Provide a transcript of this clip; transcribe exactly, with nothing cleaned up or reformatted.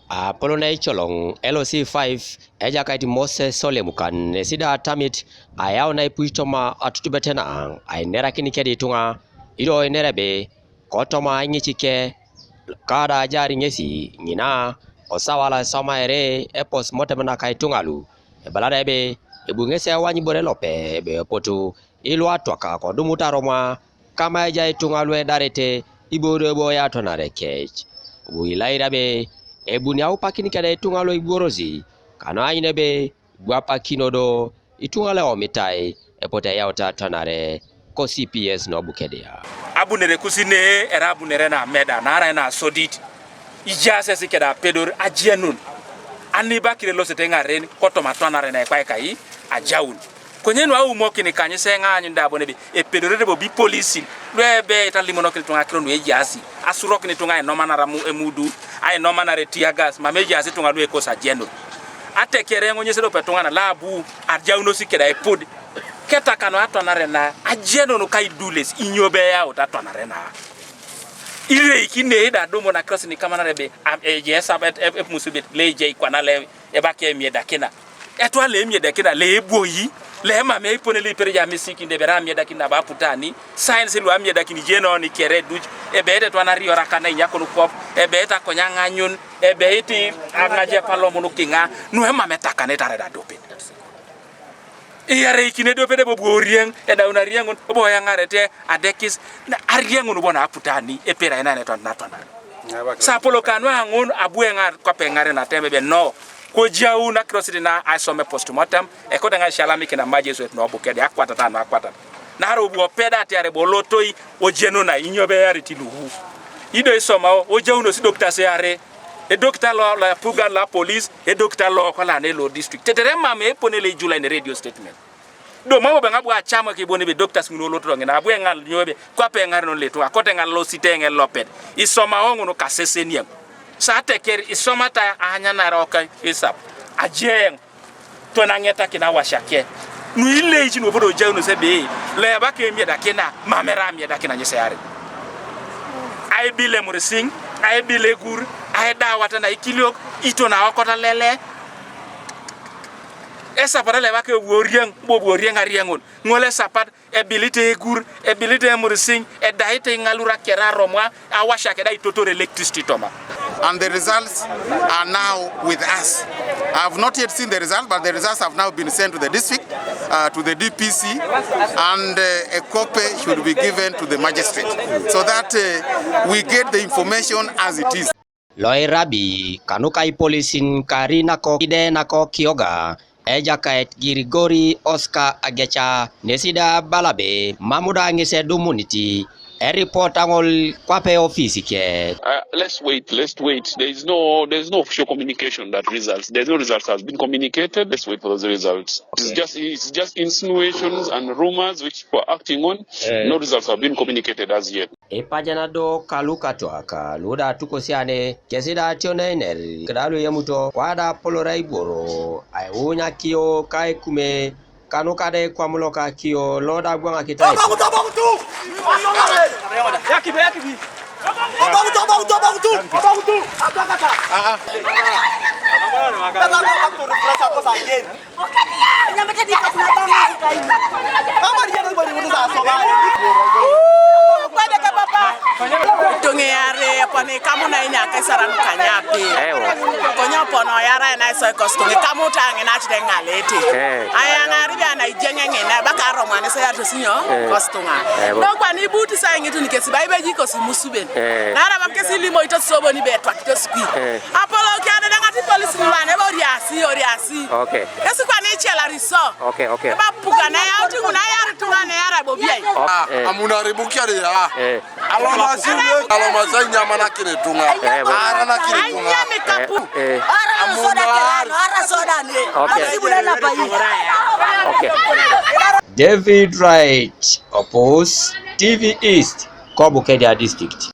Apolon eicoloŋ L C five Ejakait Moses Olemukan ŋesi da atamit ayau naipuc toma atutubet na ainerakini kede ituŋa, ido inere ebe kotoma aiŋicike kada ajar ŋesi ŋina osawa lo esomaere epos motem naka ituŋa lu, ebala da ebe ebu ŋesi ewany ibore lope ebe epotu ilu atwaka kodumut aroma kama ejai ituŋa lu edarete ibodo ebo yatonare kec. Abu ilair ebe ebuni aupakin keda ituŋa lu ibworosi kanu aanyun ebe ibwapakino do ituŋa lu eomitai epote eyaut atonare ko C P S no Bukedea. Abunere kus ne erai abunere na meda naarai na sodit. Ijaas esi keda apedor ajenun. Ani bakire losete ŋaren kotoma atwanare na ekwae kai ajaun. Konye nu aumokin kanyis eŋaanyun da bon ebe epedorete bobo ipolisin lu ebe italimonokin ituŋa akiro nu ejaasi, asurokin ituŋa ainomanar amu emudu, ainomanar tear gas, mam ejaasi ituŋa lu ekos ajenun. Atekere eoŋ ŋes edope etuŋanan lo abu ajaunos keda epod. Ketakanu atwanare na ajenun ka idules, inyo be eyaut atwanare na? Ireikinei da adumun akirosit nu ikamanare ebe am- ejai esab et- ep- epumusubet lo ejai kwana lo ebaka emiedakina. Etwa lo emiedakina lo ebwoi lo emam eipone lo ipereja amisikin da ebe erai amiedakin nabo aputani, sains lu amiedakin ijenoni kere duc, ebe etetwana ariorak na inyakon kwap, ebe etakonya aŋanyun, ebe iti aŋajepa lomun kiŋa, nu emam etakanit arai da adopet. Iyareikini edopet ebe obu orieŋ, edaun arieŋun, obo oyaŋarete adekis, na arieŋun bo na aputani, epira ina netwan natwanar. Sapolo kanu aŋun, abu eŋar kwape eŋaren atem ebe no, kojaun akirosit na aisome postmortem, ekote eŋa aisialamikin amajesuet no Bukede, akwatata anu akwatat. Naarai obu opeda atiar ebe olotoi, ojenuna, inyo be eyarit luwu? Ido isomao, ojaunos idokitasi iare, edokita lo, lo apugan lo apolis, edokita lo kola ne lo district. Tetere mam epone lo ijulai ne radio statement. Do mam obe ŋa abu acamak ibon ebe doctors ŋun oloto ŋina, abu eŋal nyo ebe kwape eŋarenon lo ituŋa, kote eŋal losite eŋ elopet. Isomao ŋun kaseseniam. Sa ateker isomata aanyanar oka isap. Ajeŋ. Toni aŋetakin awasiake. Nu ileic nu bodo ojaunos ebe, lo ebaka emiedakina, mam erai amiedakina ŋes earei. Aibil emurisiŋ, aibil egur, aidawat naikiliok, iton aokot alele. Esapat lo ebaka ebu orieŋ, bo ebu orieŋ arieŋun. Ŋol esapat, ebilite egur, ebilite emurisiŋ, edaite iŋalura kere aromwa, awasiak da itotore electricity toma. And the results are now with us. I have not yet seen the result, but the results have now been sent to the district, uh, to the D P C, and, uh, a copy should be given to the magistrate so that, uh, we get the information as it is. Loirabi kanuka ipolisin kari nakok ide nakok kioga, Ejakait Girigori Oscar Ageca nesi da abala ebe mam da ŋes edumunit eripot aŋol kwape ofis ke. Uh, let's wait, let's wait. There is no, there is no official communication that results, there's no results has been communicated. Let's wait for those results. It's just, it's just insinuations and rumors which people are acting on. No results have been communicated as yet. Ipajana do kalukatwak lu da atukosiane kesi da ationener keda lu eyamuto kwa da apolor aibworo aiwuny akio ka ekume kanuka da ekwam loka akio lo da agwaŋakitai. Ituŋa iarei aponi kamu na inyaka isara nukanyapi. Ewa. Konye opono yara ena iso ikos tuŋa kamu ta ŋina acide ŋalete. Eh. Aya ŋaribi ana ijeŋe ŋina baka aromwan iso yarito sinyo kos tuŋa. Ewa. Dokwa ni buti sa iŋitun kesi ba ibeji kosi musuben. Eh. Nara mam kesi limo ito sobo ni betwa kito sukui. Eh. Apolo kiade daŋati polisi ni wane bo oriasi, oriasi. Okay. Esi kwani icelari so. Okay, okay. Eba puga na ya uti kuna ya tuŋa na ya rabo biai. Okay. Ah, eh. Amunari bukia de ya. Eh. Alomasi, alomasi nyamana kine tuŋa. Eh, bo. Arana kine tuŋa. Anyami kapu. Eh. Ara soda kelano, ara soda ne. Okay. Ara sibule na pai. Okay. David Wright, Opus, T V East, ko Bukedea District.